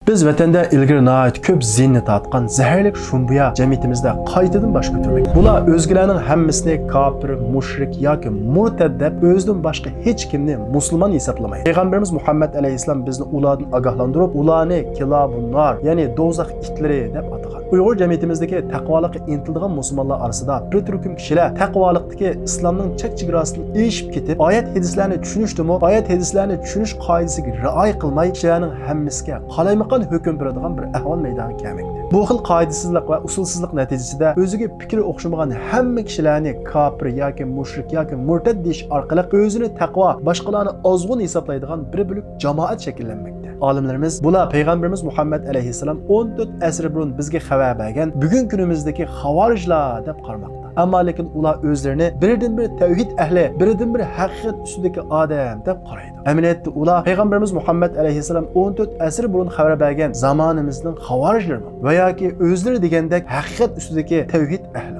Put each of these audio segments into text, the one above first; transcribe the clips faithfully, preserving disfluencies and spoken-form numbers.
بىز ۋەتەندە ئىلگىرى ناھايىتى كۆپ زىيىننى تارتقان زەھەرلىك شۇمبۇيا جەمئىيىتىمىزدە قايتىدىن باش كۆتۈرمەكتە. بۇلار ئۆزگىلەرنىڭ ھەممىسىنى كاپىر، مۇشرىك ياكى مۇرتەد دەپ، ئۆزىدىن باشقا ھېچ كىمنى مۇسۇلمان ھېسابلىمايدۇ. پەيغەمبىرىمىز مۇھەممەد ئەلەيھىسسالام بىزنى ئۇلاردىن ئاگاھلاندۇرۇپ، ئۇلارنى كىلابۇن نار، يەنى دوزاخ ئىتلىرى دەپ ئاتىغان. ئۇيغۇر جەمئىيىتىمىزدىكى تەقۋالىققا ئىنتىلىدىغان مۇسۇلمانلار ئارىسىدا بىر تۈركۈم كىشىلەر تەقۋالىقتىكى ئىسلامنىڭ چەك چېگراسىدىن ئېشىپ كېتىپ، ئايەت ھەدىسلەرنى چۈشىنىشتىمۇ، ئايەت ھەدىسلەرنى چۈشىنىش قائىدىسىگە رىئايە قىلماي، كىشىلەرنىڭ ھەممىسىگە قالايمىقان ھۆكۈم بېرىدىغان بىر ئەھۋال مەيدانغا كەلمەكتە. بۇ خىل قائىدىسىزلىق ۋە ئۇسۇلسىزلىق نەتىجىسىدە ئۆزىگە پىكرى ئوخشىمىغان ھەممە كىشىلەرنى كاپىر ياكى مۇشرىك ياكى مۇرتەد دېيىش ئارقىلىق ئۆزىنى تەقۋا، باشقىلارنى ئازغۇن ھېسابلايدىغان بىر بۆلەك جامائەت شەكىللەنمەكتە. ئالىملىرىمىز بۇلار پەيغەمبىرىمىز مۇھەممەد ئەلەيھىسسالام ئون تۆت ئەسىر بۇرۇن بىزگە خەۋەر بەرگەن بۈگۈنكى كۈنىمىزدىكى خاۋارىجلار دەپ قارىماقتا. ئەمما لېكىن ئۇلار ئۆزلىرىنى بىردىنبىر تەۋھىد ئەھلى، بىردىنبىر ھەقىقەت ئۈستىدىكى ئادەم دەپ قارايدۇ. ئەمەلىيەتتە ئۇلار پەيغەمبىرىمىز مۇھەممەد ئەلەيھىسسالام ئون تۆت ئەسىر بۇرۇن خەۋەر بەرگەن زامانىمىزنىڭ خاۋارىجلىرىمۇ ۋە ياكى ئۆزلىرى دېگەندەك ھەقىقەت ئۈستىدىكى تەۋھىد ئەھلىمۇ.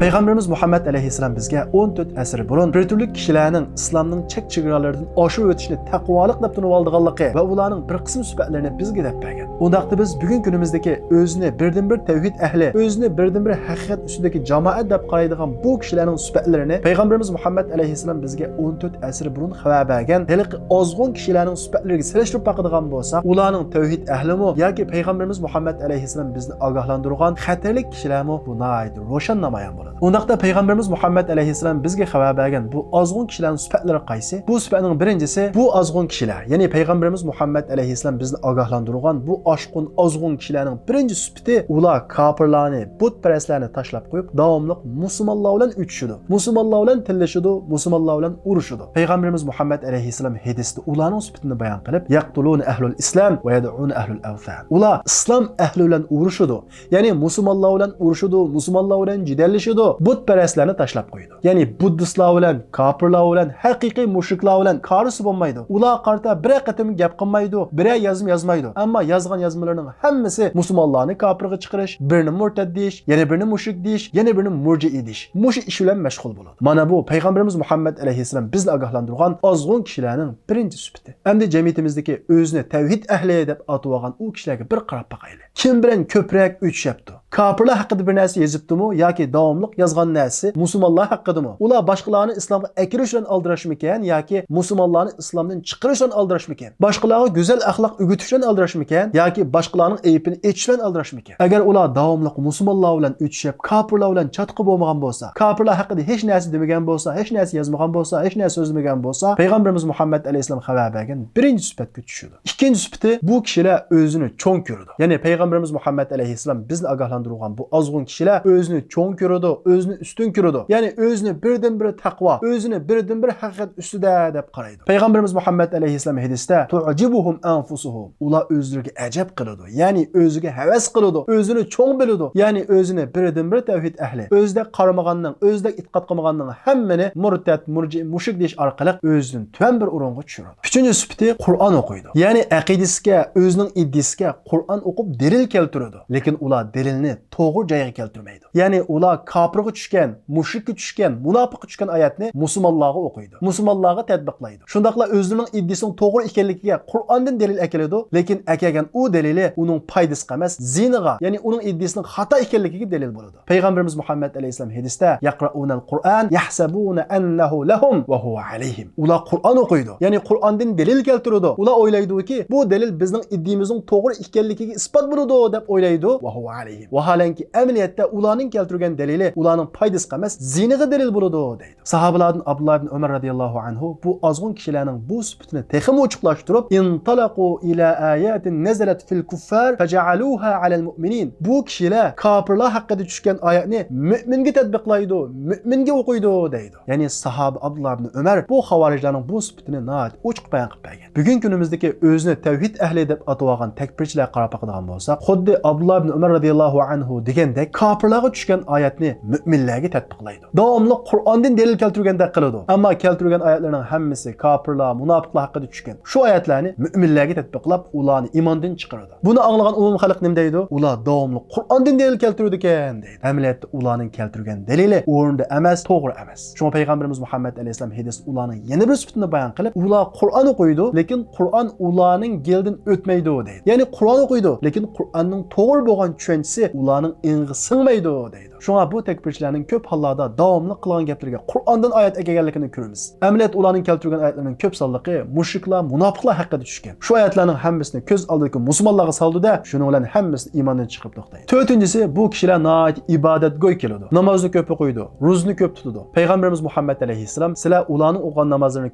پەيغەمبىرىمىز مۇھەممەد ئەلەيھىسسالام بىزگە ئون تۆت ئەسىر بۇرۇن بىر تۈرلۈك كىشىلەرنىڭ ئىسلامنىڭ چەك چېگرالىرىدىن ئاشۇرۇۋېتىشنى تەقۋالىق دەپ تونۇۋالىدىغانلىقى ۋە ئۇلارنىڭ بىر قىسىم سۈپەتلىرىنى بىزگە دەپ بەرگەن. ئۇنداقتا بىز بۈگۈنكى كۈنىمىزدىكى ئۆزىنى بىردىنبىر تەۋھىد ئەھلى، ئۆزىنى بىردىنبىر ھەقىقەت ئۈستىدىكى جامائەت دەپ قارايدىغان بۇ كىشىلەرنىڭ سۈپەتلىرىنى پەيغەمبىرىمىز مۇھەممەد ئەلەيھىسسالام بىزگە ئون تۆت ئەسىر بۇرۇن خەۋەر بەرگەن ھېلىقى ئازغۇن كىشىلەرنىڭ سۈپەتلىرىگە سېلىشتۇرۇپ باقىدىغان بولساق، ئۇلارنىڭ تەۋھىد ئەھلىمۇ ياكى پەيغەمبىرىمىز مۇھەممەد ئەلەيھىسسالام بىزنى ئاگاھلاندۇرغان خەتەرلىك كىشىلەرمۇ بۇ ناھايىتى روشەن نامايان بولىدۇ. ئۇنداقتا پەيغەمبىرىمىز مۇھەممەد ئەلەيھىسسالام بىزگە خەۋەر بەرگەن بۇ ئازغۇن كىشىلەرنىڭ سۈپەتلىرى قايسى؟ بۇ سۈپەتنىڭ بىرىنچىسى، بۇ ئازغۇن كىشىلەر، يەنى پەيغەمبىرىمىز مۇھەممەد ئەلەيھىسسالام بىزنى ئاگاھلاندۇرغان بۇ ئاشقۇن ئازغۇن كىشىلەرنىڭ بىرىنچى سۈپىتى، ئۇلار كاپىرلارنى، بۇتپەرەسلەرنى تاشلاپ قويۇپ، داۋاملىق مۇسۇلمانلار بىلەن ئۆچۈشىدۇ، مۇسۇلمانلار بىلەن تىللىشىدۇ، مۇسۇلمانلار بىلەن ئۇرۇشىدۇ. پەيغەمبىرىمىز مۇھەممەد ئەلەيھىسسالام ھەدىستە ئۇلارنىڭ سۈپىتىنى بايان قىلىپ، يەقتۇلۇنە ئەھلۇل ئىسلام ۋە يەدئۇنە ئەھلۇل ئەۋسان. ئۇلار ئىسلام ئەھلى بىلەن ئۇرۇشىدۇ، يەنى مۇسۇلمانلار بىلەن ئۇرۇشىدۇ، مۇسۇلمانلار بىلەن جېدەللىشىدۇ، بۇتپەرەسلەرنى تاشلاپ قويىدۇ. يەنى بۇددىستلار بىلەن، كاپىرلار بىلەن، ھەقىقىي مۇشرىكلار بىلەن كارىسى بولمايدۇ. ئۇلارغا قارىتا بىرەر قېتىم گەپ قىلمايدۇ، بىرەر يازما يازمايدۇ. ئەمما يازغان يازمىلىرىنىڭ ھەممىسى مۇسۇلمانلارنى كاپىرغا چىقىرىش، بىرىنى مۇرتەد دېيىش، يەنە بىرىنى مۇشرىك دېيىش، يەنە بىرىنى مۇرجىئە دېيىش. مۇشۇ ئىش بىلەن مەشغۇل بولىدۇ. مانا بۇ پەيغەمبىرىمىز مۇھەممەد ئەلەيھىسسالام بىزنى ئاگاھلاندۇرغان ئازغۇن كىشىلەرنىڭ بىرىنچى سۈپىتى. ئەمدى جەمئىيىتىمىزدىكى ئۆزىنى تەۋھىد ئەھلى دەپ ئاتىۋالغان ئۇ كىشىلەرگە بىر قاراپ باقايلى. كىم بىلەن كۆپرەك ئۆچۈشەپتۇ؟ كاپىرلار ھەققىدە بىر نەرسە يېزىپتۇمۇ ياكى داۋاملىق يازغان نەرسىسى مۇسۇلمانلار ھەققىدىمۇ؟ ئۇلار باشقىلارنى ئىسلامغا ئەكىرىش بىلەن ئالدىراشمىكەن ياكى مۇسۇلمانلارنى ئىسلامدىن چىقىرىش بىلەن ئالدىراشمىكەن؟ باشقىلارغا گۈزەل ئەخلاق ئۆگىتىش بىلەن ئالدىراشمىكەن ياكى باشقىلارنىڭ ئەيىبىنى ئېچىش بىلەن ئالدىراشمىكەن؟ ئەگەر ئۇلار داۋاملىق مۇسۇلمانلار بىلەن ئۆچۈشۈپ، كاپىرلار بىلەن چاتىقى بولمىغان بولسا، كاپىرلار ھەققىدە ھېچ نەرسە دېمىگەن بولسا، ھېچ نەرسە يازمىغان بولسا، ھېچ نەرسە سۆزلىمىگەن بولسا، پەيغەمبىرىمىز مۇھەممەد ئەلەيھىسسالام خەۋەر بەرگەن بىرىنچى سۈپەتكە چۈشىدۇ. ئىككىنچى سۈپىتى، بۇ كىشىلەر ئۆزىنى چوڭ كۆرىدۇ. يەنى پەيغەمبىرىمىز مۇھەممەد ئەلەيھىسسالام بىزنى ئاگاھلاندۇرغان بۇ ئازغۇن كىشىلەر ئۆزىنى چوڭ كۆرىدۇ، ئۆزىنى ئۈستۈن كۆرىدۇ. يەنى ئۆزىنى بىردىنبىر تەقۋا، ئۆزىنى بىردىنبىر ھەقىقەت ئۈستىدە دەپ قارايدۇ. پەيغەمبىرىمىز مۇھەممەد ئەلەيھىسسالام ھەدىستە، تۇئجىبۇھۇم ئەنفۇسۇھۇم. ئۇلار ئۆزلىرىگە ئەجەب قىلىدۇ. يەنى ئۆزىگە ھەۋەس قىلىدۇ، ئۆزىنى چوڭ بىلىدۇ. يەنى ئۆزىنى بىردىنبىر تەۋھىد ئەھلى، ئۆزىدەك قارىمىغاننىڭ، ئۆزىدەك ئېتىقاد قىلمىغاننىڭ ھەممىنى مۇرتەد، مۇرجىئە، مۇشرىك دېيىش ئارقىلىق ئۆزىدىن تۆۋەن بىر ئورۇنغا چۈشۈرىدۇ. ئۈچىنچى سۈپىتى، قۇرئان ئوقۇيدۇ. يەنى ئەقىدىسىگە، ئۆزىنىڭ ئىدىيىسىگە قۇرئان ئوقۇپ دەلىل كەلتۈرىدۇ. لېكىن ئۇلار دەلىلنى توغرا جايغا كەلتۈرمەيدۇ. يەنى ئۇلار كاپىرغا چۈشكەن، مۇشرىككە چۈشكەن، مۇناپىققا چۈشكەن ئايەتنى مۇسۇلمانلارغا ئوقۇيدۇ. مۇسۇلمانلارغا تەتبىقلايدۇ. شۇنداقلا ئۆزلىرىنىڭ ئىدىيىسىنىڭ توغرا ئىكەنلىكىگە قۇرئاندىن دەلىل ئەكېلىدۇ. لېكىن ئەكەلگەن ئۇ دەلىلى ئۇنىڭ پايدىسىغا ئەمەس، زىيىنىغا، يەنى ئۇنىڭ ئىدىيىسىنىڭ خاتا ئىكەنلىكىگە دەلىل بولىدۇ. پەيغەمبىرىمىز مۇھەممەد ئەلەيھىسسالام ھەدىستە، يەقرەئۇنەل قۇرئان يەھسەبۇنە ئەننەھۇ لەھۇم ۋە ھۇۋە ئەلەيھىم. ئۇلار قۇرئان ئوقۇيدۇ، يەنى قۇرئاندىن دەلىل كەلتۈرىدۇ. ئۇلار ئويلايدۇكى، بۇ دەلىل بىزنىڭ ئىدىيىمىزنىڭ توغرا ئىكەنلىكىگە ئىسپات بولىدۇ دەپ ئويلايدۇ. ۋە ھۇۋە ئەلەيھىم. ۋاھالەنكى، ئەمەلىيەتتە ئۇلارنىڭ كەلتۈرگەن دەلىلى ئۇلارنىڭ پايدىسىغا ئەمەس، زىيىنىغا دەلىل بولىدۇ، دەيدۇ. ساھابىلاردىن ئابدۇللا ئىبن ئۆمەر رەزىياللاھۇ ئەنھۇ بۇ ئازغۇن كىشىلەرنىڭ بۇ سۈپىتىنى تېخىمۇ ئوچۇقلاشتۇرۇپ، ئىنتەلەقۇ ئىلە ئاياتىن نەزەلەت فىل كۇففار فەجەئەلۇھا ئەلەل مۇئمىنىن. بۇ كىشىلەر كاپىرلار ھەققىدە چۈشكەن ئايەتنى مۆمىنگە تەتبىقلايدۇ، مۆمىنگە ئوقۇيدۇ، دەيدۇ. يەنى ساھابە ئابدۇللا ئىبن ئۆمەر بۇ خاۋارىجلارنىڭ بۇ سۈپىتىنى ناھايىتى ئوچۇق بايان قىلىپ بەرگەن. بۈگۈنكى كۈنىمىزدىكى ئۆزىنى تەۋھىد ئەھلى دەپ ئاتىۋالغان تەكپىرچىلەرگە قاراپ باقىدىغان بولساق، خۇددى ئابدۇللا ئىبن ئۆمەر رەزىياللاھۇ ئەنھۇ دېگەندەك، كاپىرلارغا چۈشكەن ئايەتنى مۆمىنلەرگە تەتبىقلايدۇ. داۋاملىق قۇرئاندىن دەلىل كەلتۈرگەندەك قىلىدۇ. ئەمما كەلتۈرگەن ئايەتلەرنىڭ ھەممىسى كاپىرلار، مۇناپىقلار ھەققىدە چۈشكەن. شۇ ئايەتلەرنى مۆمىنلەرگە تەتبىقلاپ، ئۇلارنى ئىماندىن چىقىرىدۇ. بۇنى ئاڭلىغان ئومۇم خەلق نېمە دەيدۇ؟ ئۇلار داۋاملىق قۇرئاندىن دەلىل كەلتۈرىدىكەن دەيدۇ. ئەمەلىيەتتە ئۇلارنىڭ كەلتۈرگەن دەلىلى ئورنىدا ئەمەس، توغرا ئەمەس. شۇڭا پەيغەمبىرىمىز مۇھەممەد ئەلەيھىسسالام ھەدىسىدە ئۇلارنىڭ يەنە بىر سۈپىتىنى بايان قىلىپ، ئۇلار قۇرئان ئوقۇيدۇ، لېكىن قۇرئان ئۇلارنىڭ گېلىدىن ئۆتمەيدۇ دەيدۇ. يەنى قۇرئان ئوقۇيدۇ، لېكىن قۇرئاننىڭ توغرا بولغان چۈشەنچىسى ئۇلارنىڭ ئېڭىغا سىڭمەيدۇ دەيدۇ. شۇڭا بۇ تەكپىرچىلەرنىڭ كۆپ ھاللاردا داۋاملىق قىلغان گەپلىرىگە قۇرئاندىن ئايەت ئەكەلگەنلىكىنى كۆرىمىز. ئەمەلىيەتتە ئۇلارنىڭ كەلتۈرگەن ئايەتلىرىنىڭ كۆپ سانلىقى مۇشرىكلار، مۇناپىقلار ھەققىدە چۈشكەن. شۇ ئايەتلەرنىڭ ھەممىسىنى كۆز ئالدىدىكى مۇسۇلمانلارغا سالىدۇ-دە، شۇنىڭ بىلەن ھەممىسىنى ئىماندىن چىقىرىپ توختايدۇ. تۆتىنچىسى، بۇ كىشىلەر ناھايىتى ئىبادەتگوي كېلىدۇ. نامازنى كۆپ ئوقۇيدۇ، روزىنى كۆپ تۇتىدۇ. پەيغەمبىرىمىز مۇھەممەد ئەلەيھىسسالام، سىلەر ئۇلارنىڭ ئوقۇغان نامازلىرىنى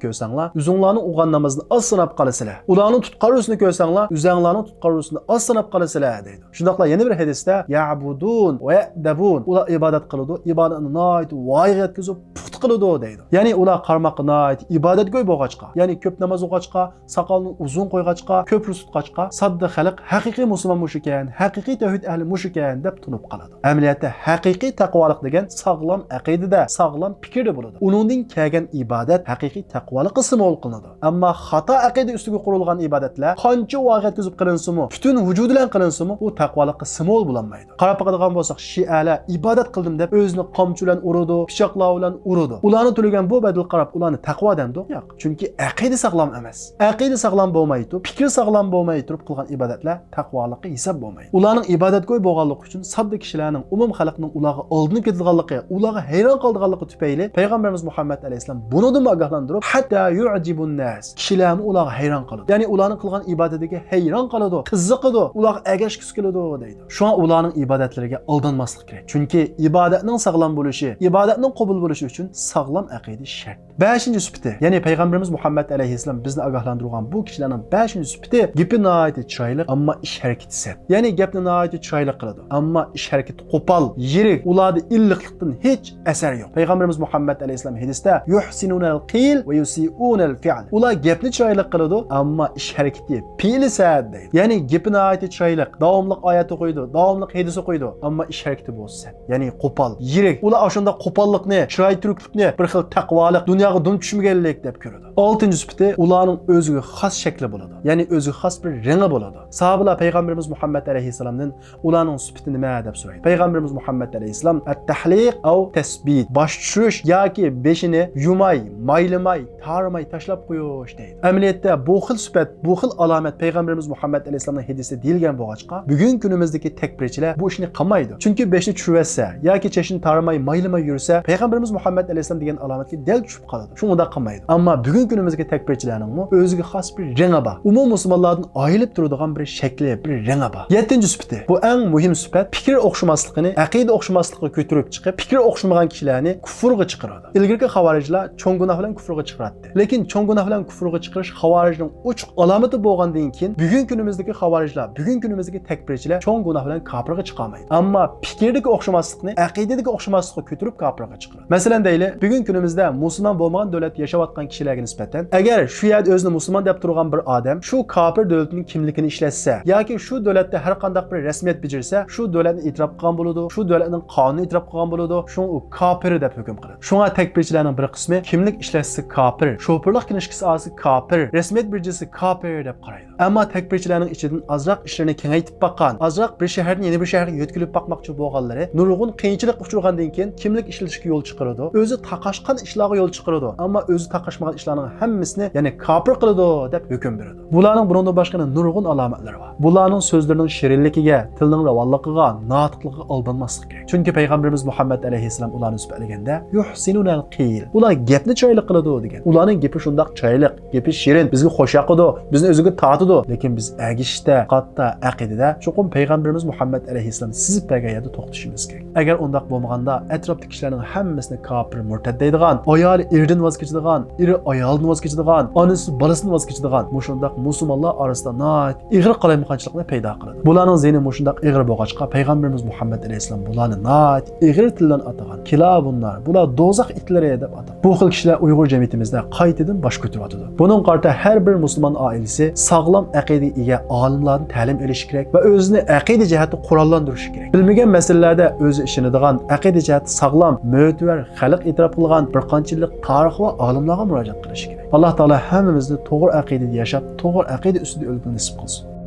كۆرسەڭلار، ئۆزۈڭلارنىڭ ئوقۇغان نامازىنى ئاز ساناپ قالىسىلەر. ئۇلارنىڭ تۇتقان روزىسىنى كۆرسەڭلار، ئۆزەڭلارنىڭ تۇتقان روزىسىنى ئاز ساناپ قالىسىلەر دەيدۇ. شۇنداقلا يەنە بىر ھەدىستە، يەئبۇدۇن ۋە يەئدەبۇن، ئۇلار ئىبادەت قىلىدۇ، ئىبادەتنى ناھايىتى ۋايىغا يەتكۈزۈپ پۇختا قىلىدۇ دەيدۇ. يەنى ئۇلار قارىماققا ناھايىتى ئىبادەتگوي بولغاچقا، يەنى كۆپ ناماز ئوقۇغاچقا، ساقالنى ئۇزۇن قويغاچقا، كۆپ روزا تۇتقاچقا، ساددا خەلق ھەقىقىي مۇسۇلمان مۇشۇكەن، ھەقىقىي تەۋھىد ئەھلى مۇشۇكەن دەپ تونۇپ قالىدۇ. ئەمەلىيەتتە ھەقىقىي تەقۋالىق دېگەن ساغلام ئەقىدىدە، ساغلام پىكىردە بولىدۇ. ئۇنىڭدىن كەلگەن ئىبادەت ھەقىقىي تەقۋالىققا سىمۋول قىلىنىدۇ. ئەمما خاتا ئەقىدە ئۈستىگە قۇرۇلغان ئىبادەتلەر قانچە ۋايىغا يەتكۈزۈپ قىلىنسىمۇ، پۈتۈن ۋۇجۇدى بىلەن قىلىنسىمۇ، ئۇ تەقۋالىققا سىمۋول بولالمايدۇ. قاراپ باقىدىغان بولساق، شىئەلەر ئىبادەت قىلدىم دەپ ئۆزىنى قامچا بىلەن ئۇرىدۇ، پىچاقلار بىلەن ئۇرىدۇ. ئۇلارنىڭ تۆلىگەن بۇ بەدىلىگە قاراپ ئۇلارنى تەقۋا دەمدۇق؟ ياق. چۈنكى ئەقىدە ساغلام ئەمەس. ئەقىدە ساغلام بولماي تۇرۇپ، پىكىر ساغلام بولماي تۇرۇپ قىلغان ئىبادەتلەر تەقۋالىققا ھېساب بولمايدۇ. ئۇلارنىڭ ئىبادەتگوي بولغانلىقى ئۈچۈن ساددا كىشىلەرنىڭ، ئومۇم خەلقنىڭ ئۇلارغا ئالدىنىپ كېتىدىغانلىقى، ئۇلارغا ھەيران قالىدىغانلىقى تۈپەيلى پەيغەمبىرىمىز مۇھەممەد ئەلەيھىسسالام بۇنىڭدىنمۇ ئاگاھلاندۇرۇپ، ھەتتا يۇئجىبۇن ناس، كىشىلەرمۇ ئۇلارغا ھەيران قالىدۇ. يەنى ئۇلارنىڭ قىلغان ئىبادىتىگە ھەيران قالىدۇ، قىزىقىدۇ، ئۇلارغا ئەگەشكۈسى كېلىدۇ دەيدۇ. شۇڭا ئۇلارنىڭ ئىبادەتلىرىگە ئالدانماسلىق كېرەك. چۈنكى ئىبادەتنىڭ ساغلام بولۇشى، ئىبادەتنىڭ قوبۇل بولۇشى ئۈچۈن ساغلام ئەقىدە شەرت. بەشىنچى سۈپىتى، يەنى پەيغەمبىرىمىز مۇھەممەد ئەلەيھىسسالام بىزنى ئاگاھلاندۇرغان بۇ كىشىلەرنىڭ بەشىنچى سۈپىتى، گېپى ناھايىتى چىرايلىق، ئەمما ئىش ھەرىكىتى سەت. يەنى گەپنى ناھايىتى چىرايلىق قىلىدۇ، ئەمما ئىش ھەرىكىتى قوپال، يىرىك، ئۇلاردا ئىللىقلىقتىن ھېچ ئەسەر يوق. پەيغەمبىرىمىز مۇھەممەد ئەلەيھىسسالام ھەدىستە، يۇھسىنۇنەل قىل ۋە يۇسىئۇنەل فىئل. ئۇلار گەپنى چىرايلىق قىلىدۇ، ئەمما ئىش ھەرىكىتى پېئلى سەت دەيدۇ. يەنى گېپى ناھايىتى چىرايلىق، داۋاملىق ئايەت ئوقۇيدۇ، داۋاملىق ھەدىس ئوقۇيدۇ، ئەمما ئىش ھەرىكىتى بولسا سەت. يەنى قوپال، يىرىك. ئۇلار ئاشۇنداق قوپاللىقنى، چىرايتۈرۈكلۈكنى بىر خىل تەقۋالىق، دۇنياغا دۇم چۈشمىگەنلىك دەپ كۆرىدۇ. ئالتىنچى سۈپىتى، ئۇلارنىڭ ئۆزىگە خاس شەكلى بولىدۇ. يەنى ئۆزىگە خاس بىر رېڭى بولىدۇ. ساھابىلار پەيغەمبىرىمىز مۇھەممەد ئەلەيھىسسالامدىن، ئۇلارنىڭ سۈپىتى نېمە دەپ سورايدۇ. پەيغەمبىرىمىز مۇھەممەد ئەلەيھىسسالام، ئەت-تەھلىق ئەۋ تەسبىت، باش چۈشۈرۈش ياكى بېشىنى يۇماي، مايلىماي، تارىماي تاشلاپ قويۇش دەيدۇ. ئەمەلىيەتتە بۇ خىل سۈپەت، بۇ خىل ئالامەت پەيغەمبىرىمىز مۇھەممەد ئەلەيھىسسالامنىڭ ھەدىسىدە دېيىلگەن بولغاچقا، بۈگۈنكى كۈنىمىزدىكى تەكپىرچىلەر بۇ ئىشنى قىلمايدۇ. چۈنكى بېشىنى چۈشۈرۈۋەتسە ياكى چېچىنى تارىماي، مايلىماي يۈرسە، پەيغەمبىرىمىز مۇھەممەد ئەلەيھىسسالام دېگەن ئالامەتكە دەل چۈشۈپ قالىدۇ. شۇڭا ئۇنداق قىلمايدۇ. ئەمما بۈگۈنكى كۈنىمىزدىكى تەكپىرچىلەرنىڭمۇ ئۆزىگە خاس بىر رېڭى بار. ئومۇم مۇسۇلمانلاردىن ئايرىلىپ تۇرىدىغان بىر شەكلى، بىر رېڭى بار. يەتتىنچى سۈپىتى. بۇ ئەڭ مۇھىم سۈپەت. پىكىر ئوخشىماسلىقىنى، ئەقىدە ئوخشىماسلىقىغا كۆتۈرۈپ چىقىپ، پىكىر ئوخشىمىغان كىشىلەرنى كۇفرغا چىقىرىدۇ. ئىلگىرىكى خاۋارىجلار چوڭ گۇناھ بىلەن كۇفرغا چىقىراتتى. لېكىن چوڭ گۇناھ بىلەن كۇفرغا چىقىرىش خاۋارىجنىڭ ئوچۇق ئالامىتى بولغاندىن كېيىن، بۈگۈنكى كۈنىمىزدىكى خاۋارىجلار، بۈگۈنكى كۈنىمىزدىكى تەكپىرچىلەر چوڭ گۇناھ بىلەن كاپىرغا چىقالمايدۇ. ئەمما پىكىردىكى ئوخشىماسلىقنى، ئەقىدىدىكى ئوخشىماسلىققا كۆتۈرۈپ كاپىرغا چىقىرىدۇ. مەسىلەن دەيلى، بۈگۈنكى كۈنىمىزدە مۇسۇلمان بولمىغان دۆلەتتە ياشاۋاتقان كىشىلەرگە نىسبەتەن، ئەگەر شۇ يەردە ئۆزىنى مۇسۇلمان دەپ تۇرغان بىر ئادەم شۇ كاپىر دۆلىتىنىڭ كىملىكىنى ئىشلەتسە ياكى شۇ دۆلەتتە ھەر قانداق بىر رەسمىيەت بېجىرسە، شۇ دۆلەتنى ئېتىراپ قىلغان بولىدۇ، شۇ دۆلەتنىڭ قانۇنىنى ئېتىراپ قىلغان بولىدۇ، شۇڭا ئۇ كاپىر دەپ ھۆكۈم قىلىدۇ. شۇڭا تەكپىرچىلەرنىڭ بىر قىسمى كىملىك ئىشلەتسە كاپىر، شوپۇرلۇق كىنىشكىسى ئالسا كاپىر، رەسمىيەت بېجىرسە كاپىر دەپ قارايدۇ. ئەمما تەكپىرچىلەرنىڭ ئىچىدىن ئازراق ئىشلىرىنى كېڭەيتىپ باققان، ئازراق بىر شەھەردىن يەنە بىر شەھەرگە يۆتكىلىپ باقماقچى بولغانلىرى نۇرغۇن قىيىنچىلىققا ئۇچرىغاندىن كېيىن كىملىك ئىشلىتىشكە يول چىقىرىدۇ، ئۆزى تاقاشقان ئىشلارغا يول چىقىرىدۇ، ئەمما ئۆزى تاقاشمىغان ئىشلارنىڭ ھەممىسىنى يەنى كاپىر قىلىدۇ دەپ ھۆكۈم بېرىدۇ. بۇلارنىڭ بۇنىڭدىن باشقا يەنە نۇرغۇن ئالامەتلىرى بار. بۇلارنىڭ سۆزلىرىنىڭ شېرىنلىكىگە، تىلنىڭ راۋانلىقىغا، ناتىقلىقىغا ئالدانماسلىق كېرەك. چۈنكى پەيغەمبىرىمىز مۇھەممەد ئەلەيھىسسالام ئۇلارنى سۈپەتلىگەندە، يۇھسىنۇنەل قىل. ئۇلار گەپنى چىرايلىق قىلىدۇ دېگەن. ئۇلارنىڭ گېپى شۇنداق چىرايلىق، گېپى شېرىن، بىزگە خوش ياقىدۇ، بىزنى ئۆزىگە تارتىدۇ. لېكىن بىز ئەگىشىشتە، قاتتا ئەقىدىدە چوقۇم پەيغەمبىرىمىز مۇھەممەد ئەلەيھىسسالام سىزىپ بەرگەن يەردە توختىشىمىز كېرەك. ئەگەر ئۇنداق بولمىغاندا، ئەتراپتىكى كىشىلەرنىڭ ھەممىسىنى كاپىر، مۇرتەد دەيدىغان، ئايالى ئېرىدىن ۋاز كېچىدىغان، ئېرى ئايالىدىن ۋاز كېچىدىغان، ئانىسى بالىسىدىن ۋاز كېچىدىغان، مۇشۇنداق مۇسۇلمانلار ئارىسىدا ناھايىتى ئېغىر قالايمىقانچىلىقنى پەيدا قىلىدۇ. بۇلارنىڭ زىيىنى مۇشۇنداق ئېغىر بولغاچقا، پەيغەمبىرىمىز مۇھەممەد ئەلەيھىسسالام بۇلارنى ناھايىتى ئېغىر تىل بىلەن ئاتىغان. كىلابۇننار، بۇلار دوزاخ ئىتلىرى دەپ ئاتىغان. بۇ خىل كىشىلەر ئۇيغۇر جەمئىيىتىمىزدە قايتىدىن باش كۆتۈرۈۋاتىدۇ. بۇنىڭغا قارىتا ھەر بىر مۇسۇلمان ئائىلىسى ساغلام ئەقىدىگە ئىگە ئالىملاردىن تەلىم ئېلىشى كېرەك ۋە ئۆزىنى ئەقىدە جەھەتتە قوراللاندۇرۇشى كېرەك. بىلمىگەن مەسىلىلەردە ئۆزى ئىشىنىدىغان، ئەقىدە جەھەتتە ساغلام، مۆتىۋەر، خەلق ئېتىراپ قىلغان بىر قانچىلىك تارىخى بار ئالىملارغا مۇراجىئەت قىلىشى كېرەك. ئاللا تائالا ھەممىمىزنى توغرا ئەقىدىدە ياشاپ، توغرا ئەقىدە ئۈستىدە ئۆلگىلى نېسىپ قىلسۇن.